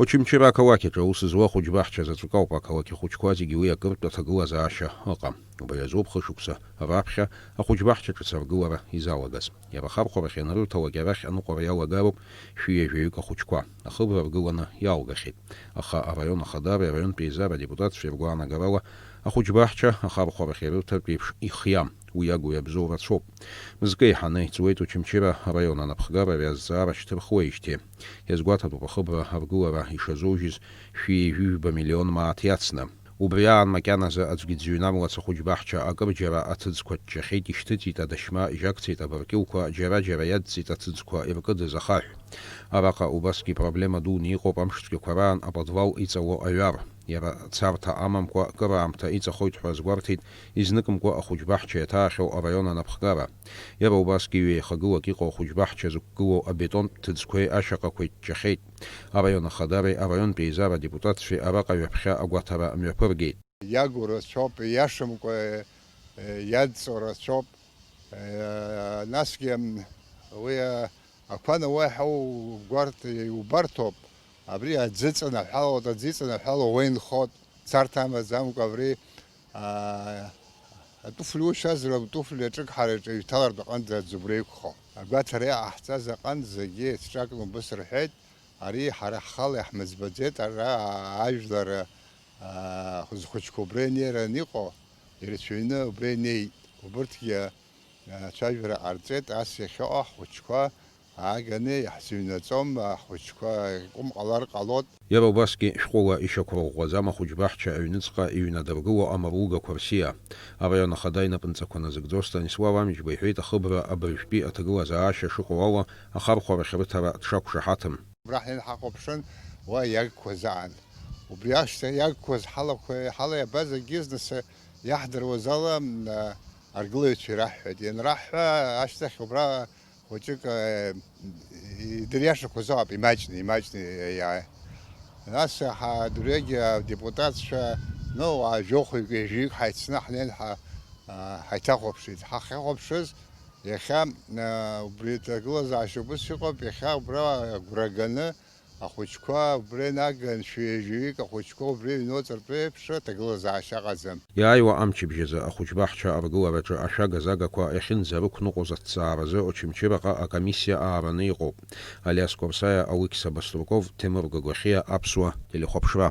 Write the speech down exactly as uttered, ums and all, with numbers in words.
Очамчыра ақалақь аҿы аус зуа ахәыҷбаҳча заҵәык ауп ақалақь ахәыҷқәа зегьы уи акыртә аҭагылазаашьа ыҟам. Убри азоуп хышықәса раԥхьа ахәыҷбаҳча ҿыц аргылара изалагаз. Иара ахархәарахь ианрырҭалак арахь аныҟәара иалагароуп шәи ҩажәаҩык ахәыҷқәа. Ахыбра ргыланы иалгахьеит. Аха араион ахадареи араионтә еизара адепутатцәеи ргәаанагарала ахәыҷбаҳча ахархәарахь ирырҭартә еиԥш ихиам. Уи агу иабзоу рацәоуп. Мызкы еиҳаны иҵуеит Очамчыра араион анапхгара ари азҵаара шьҭырхуеижьҭеи. Иазгәаҭатәуп ахыбра аргылара ишазоужьыз шәи ҩажәи жәба миллион мааҭ иацны. Убри аан макьаназы аӡәгьы дзыҩнамлац ахәыҷбаҳча акырџьара аҭыӡқәа ҷҷахьеит, ишьҭыҵит адашьма, ижьакцеит абыркьылқәа, џьара-џьара иадҵит аҭыӡқәа иркыдыз ахаҳә. Араҟа убасгьы проблема дуны иҟоуп амшцәгьақәа раан аподвал иҵало аҩар. Иара царҭа амамкәа, кыраамҭа иҵахоит ҳәа азгәарҭеит, изныкымкәа ахәыҷбаҳча иаҭаахьоу араион анапхгара. Иара убасгьы ҩеихагылак иҟоу ахәыҷбаҳча зықәгылоу абетонтә ҭыӡқәеи ашьаҟақәеи ҷҷахьеит. Араион ахадареи араионтә еизара адепутатцәеи араҟа ҩаԥхьа агәаҭара мҩаԥыргеит. Иагу рацәоуп, ииашамкәа, э, иадҵо рацәоуп. Э, насгьы, м, уи, э, ақәа науа иаҳау гәарҭ-, иубарҭоуп. Абри аӡы ҵанаҳәалоит, аӡы ҵанаҳәало уа инхоит. Царҭа амаӡамкәа абри, аа, атәыфли ушьазар, атәыфли аҿыгҳараҿы иҩҭалартә аҟынӡа аӡы убра иқәхо. Агәаҭара иҟаҳҵаз аҟынӡагьы еицҿакны убыс рҳәеит, ари ҳара ҳхала иаҳмыӡбаӡеит, ара ажәлар, аа, зхәыҷқәа убра инеираны иҟоу, ирацәаҩны убра инеит. Убырҭгьы, аа, ацәажәара ҟарҵеит, ас иахьыҟоу ҳхәыҷқәа ааганы иаҳзыҩнаҵом, ахәыҷқәа кәым ҟалар ҟалоит. Иара убасгьы шәҟәыла ишьақәырӷәӷәаӡам ахәыҷбаҳча аҩныҵҟа иҩнадыргыло амаругақәа рсиа. Араион ахада инапынҵақәа назыгӡо Станислав Амҷба иҳәеит, ахыбра абыржәтәи аҭагылазаашьа шыҟоу ала ахархәарахь рыҭара дшақәшаҳаҭым. Абра ҳнеин ҳахәаԥшын, уа иагқәа заан. Убри ашьҭахь иагқәаз ҳалақәа, ҳала иабаз акгьы зныс иаҳдыруаз ала, м, аргылаҩцәа ираҳҳәеит. Ианраҳҳәа, ашьҭахь убра хәыҷык, э, идыриашақәаз ауп, имаҷны, имаҷны иааи. Нас ҳа дырҩегьы адепутатцәа, ну, уаа жәохәҩык, ҩажәаҩык ҳаицны ҳнеин ҳа-, а, ҳаиҭахәаԥшит. Ҳахьахәаԥшыз, иахьа, а, убри аҭагылазаашьа убыс иҟоуп, иахьа убра агәра ганы, ахәыҷқәа убра инаган, шәи ҩажәаҩык ахәыҷқәа убра иҩноҵартә еиԥш аҭагылазаашьа ыҟаӡам. Иааиуа амчыбжь азы ахәыҷбаҳча аргылараҿы ашәага-загақәа иахьынӡарықәныҟәоз аҭҵааразы Очамчыраҟа акомиссиа аараны иҟоуп. Алиас Қәарсаиа, Алықьса Баструков, Ҭемыр Гагәахьиа, Аԥсуа телехәаԥшра.